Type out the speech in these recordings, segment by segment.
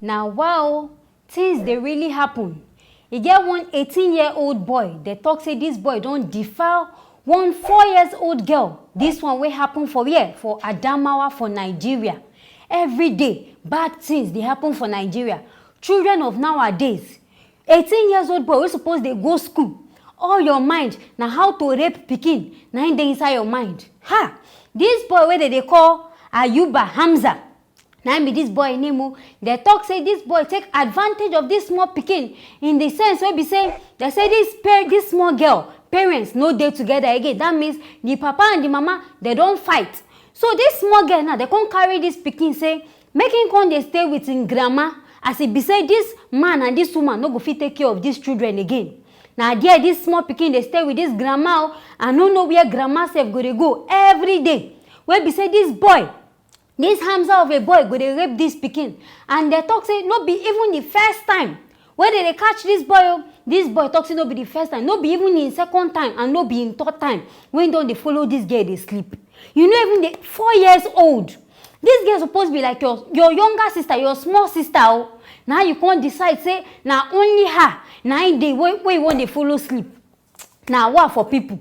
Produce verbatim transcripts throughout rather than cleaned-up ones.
Na wow, things dey really happen. E get one eighteen year old boy, dem talk say this boy don defile one four years old girl. This one wey happen for where? For Adamawa for Nigeria. Every day, bad things dey happen for Nigeria. Children of nowadays, eighteen years old boy wey suppose dey go school, all your mind na how to rape pikin, na im dey inside your mind. Ha! This boy wey dem dey call Ayuba Hamza, na im be this boy name o. Dem talk say this boy take advantage of this small pikin, in the sense wey be say, dem say this pa- this small girl parents no dey together again. That means the papa and the mama, dem don fight. So this small girl now, dem come carry this pikin say make im come dey stay with im grandma, as e be say this man and this woman no go fit take care of these children again. Na there this small pikin dey stay with this grandma o. I no know where grandma sef go dey go every day, wey be say this boy, this Hamza of a boy, go dey rape this pikin. And dem talk say no be even the first time wey dem dey catch this boy o. This boy talk say no be the first time, no be even im second time, and no be im third time wey im don dey follow this girl dey sleep. You no even dey, four years old. This girl suppose be like your your younger sister, your small sister o. Now you come decide say na only her na im dey, wey wey you wan dey follow sleep. Na wa for people.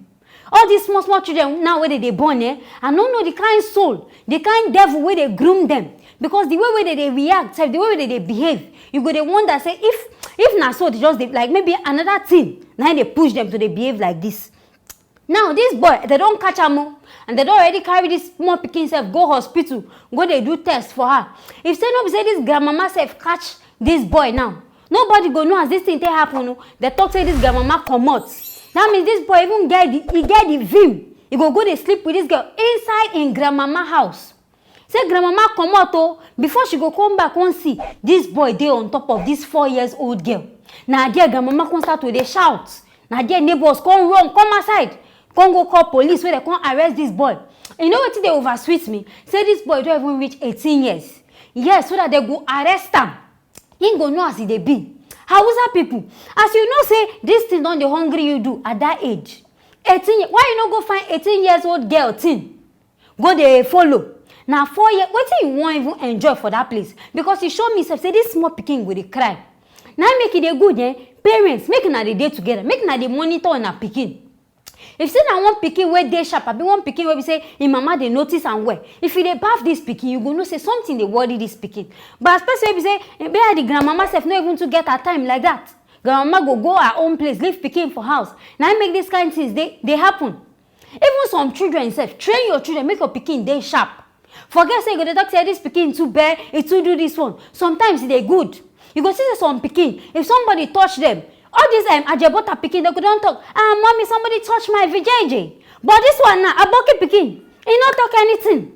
All these small small children now wey dem dey born, eh, I no know the kind soul, the kind devil wey dey groom them, because the way wey dem dey react sef, the way wey dem dey behave, you go dey wonder say if if na so, dem just dey, like, maybe another thing na im dey push them to dey behave like this. Now this boy, dem don catch am o, and dem don already carry this small pikin sef go hospital, go dey do test for her. If say no be say this grandmama sef catch this boy now, nobody go know as this thing take happen o. Dem talk say this grandmama comot. That means this boy even get the, e get the vim, e go go dey sleep with this girl inside im grandmama house. Say grandmama comot o, before she go come back come see, this boy dey on top of this four years old girl. Na there grandmama come start to dey shout. Na there neighbors come run come outside, come go call police wey dem come arrest this boy. You know wetin dey over sweet me? Say this boy don even reach eighteen years. Yes, so that dem go arrest am, im go know as e dey be. Hausa people, as you know say this thing don dey hungry you do at that age, eighteen years, why you no go find eighteen years old girl thing go dey follow? Na four years, wetin you wan even enjoy for that place? Because e show me sef say this small pikin go dey cry. Na im make e dey good, eh, parents, make una dey dey together, make una dey monitor una pikin. If say na one pikin wey dey sharp, abi one pikin wey be say im mama dey notice am well, if you dey baff this pikin, you go know say something dey worry this pikin. But as person wey be say, eh, maybe the grandmama sef no even too get her time like that. Grandmama go go her own place, leave pikin for house. Na im make this kind things dey dey happen. Even some children sef, train your children, make your pikin dey sharp. Forget say you go dey talk say this pikin too bad, e too do this one. Sometimes e dey good. You go see say some pikin, if somebody touch them, all this, um, ajebota pikin, dem go don talk, "Ah, mommy, somebody touch my vijay." But this one now, aboki pikin, e no talk anything.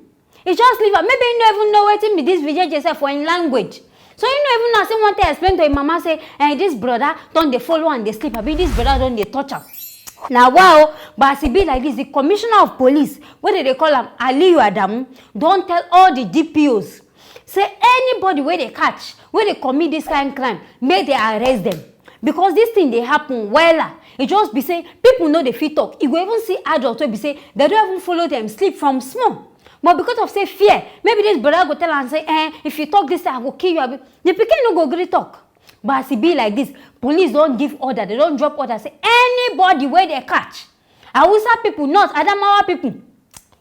E just leave am. Maybe e no even know wetin be this vijay sef for im language. So e no even know as e wan take explain to im mama say, eh, this brother don dey follow am dey sleep, abi this brother don dey touch am. Na wa o. But as e be like this, the commissioner of police, wey dem dey call am Aliyu Adamu, don tell all the D P Os say anybody wey dem catch wey dey commit this kind crime, make dem arrest them, because this thing dey happen wella. E just be say people no dey fit talk. You go even see adults wey be say dem don even follow them sleep from small, but because of say fear, maybe this brother go tell am say, "Eh, if you talk this thing, I go kill you," abi the pikin no go gree talk. But as e be like this, police don give order, dem don drop order say anybody wey dem catch, Hausa people, not Adamawa people,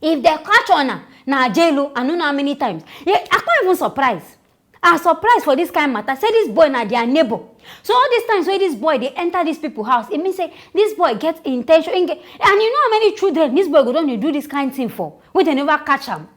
if dem catch una, na jail o. I no know how many times. Yeah, I come even surprise. I surprise for this kind matter. Say this boy na their neighbor. So all these times wey this boy dey enter these people house, e mean say this boy get intention. Im get, and you know how many children this boy go don dey do this kind thing for, wey dem never catch am?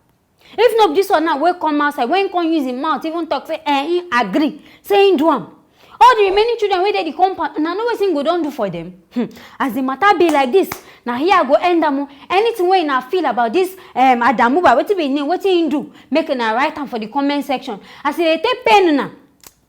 If no be this one now wey come outside, wey come use im mouth even talk say, eh, im agree, say im do am. All the remaining children wey dey the compound, una know wetin im go don do for them? Hmm. As the matter be like this, na here I go end am o. Anything wey una feel about this, um, Adamuba, wetin be im name, wetin im do, make una write am for the comment section. As e dey take pain una,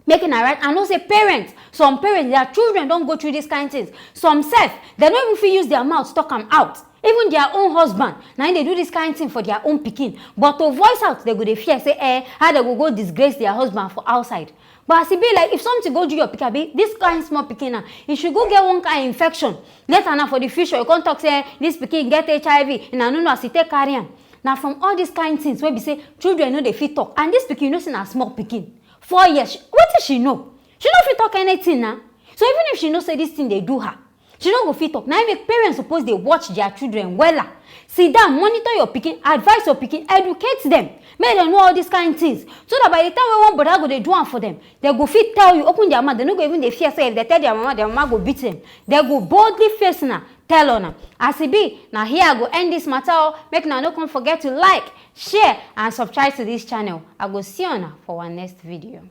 make una write. I know say parents, some parents, their children don go through this kind things. Some sef, dem no even fit use their mouth talk am out. Even their own husband, na im dey do this kind thing for their own pikin. But to voice out, dem go dey fear say, eh, how dem go go disgrace their husband for outside. But as e be like, if something go do your pikin, abi this kind small pikin now, e should go get one kind infection. Later now, for the future, you come talk say, eh, this pikin get H I V, and I no know as e take carry am. Na from all these kind things wey be say children no dey fit talk. And this pikin, you know say na small pikin. Four years, wetin she know? She no fit talk anything na. So even if she know say this thing dey do her, she no go fit talk. Na im make parents suppose dey watch their children wella. Sit down, monitor your pikin, advise your pikin, educate them, make dem know all these kind things, so that by the time wey one brother go dey do am for them, dem go fit tell you, open their mouth. Dem no go even dey fear say if dem tell their mama, their mama go beat them. Dem go boldly face una, tell una. As e be, na here I go end this matter o. Make una no come forget to like, share and subscribe to this channel. I go see una for our next video.